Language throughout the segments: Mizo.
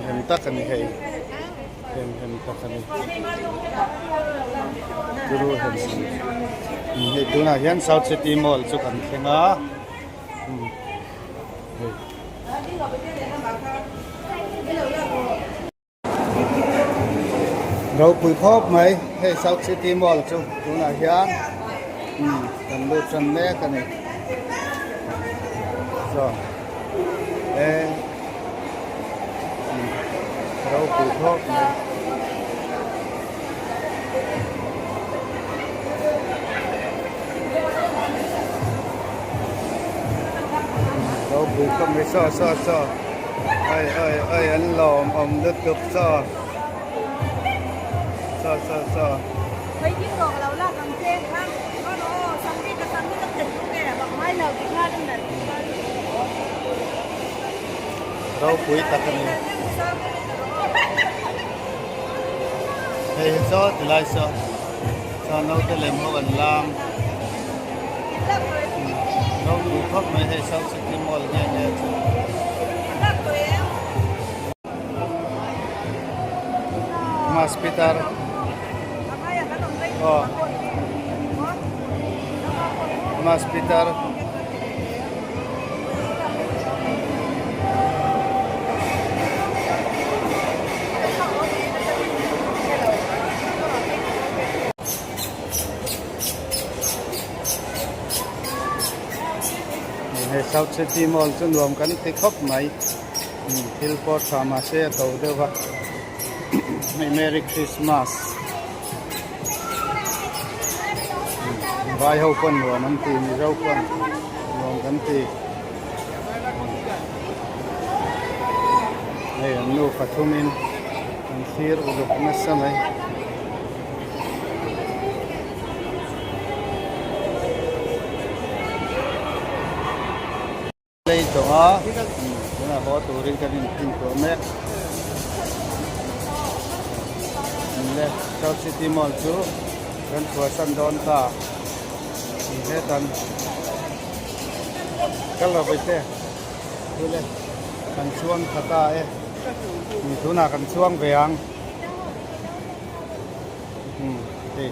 hem tak a ni hei hem hem tak a ni turu hem hem hei tunah hian south city mall chu kan thleng a hei. Ropui khawp mai hei South City Mall chu tunah hian umm kan lut tan mek a ni chuan e umm ropui khawp mai. Ropui khawp mai saw saw saw. Oi oi oi an lawm awm lutuk chaw chaw chaw chaw. Ropui tak a ni. Hei hi chaw ti lai saw chaw naute lem ho an lam. Ropui khawp mai hei South City Mall nge nge chu. Mas Peter aw Mas Peter Hei South City Mall chu nuam kan ti khawp mai thil pawh tha mahse a to deuh a hei Merry Christmas vai ho pawn nuam an ti Mizo pawn nuam kan ti hei an nu pathumin an thlir uluk nasa mai. Lei tawh a tunah haw turin kan inphun tawh mek le South City Mall chu kan chhuahsan dawn ta hetan kal lo ve te le kan chuang tha ta e tunah kan chuang ve ang. Hei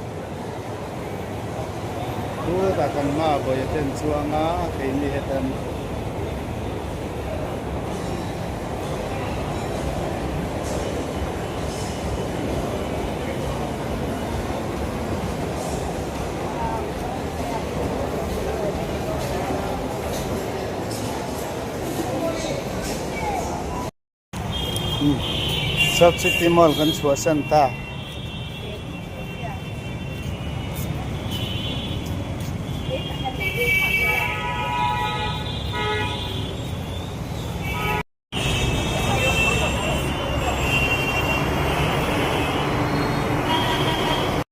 chutah kan hmaah vawi a ten chuang a keini hetan South City Mall kan chhuahsan ta.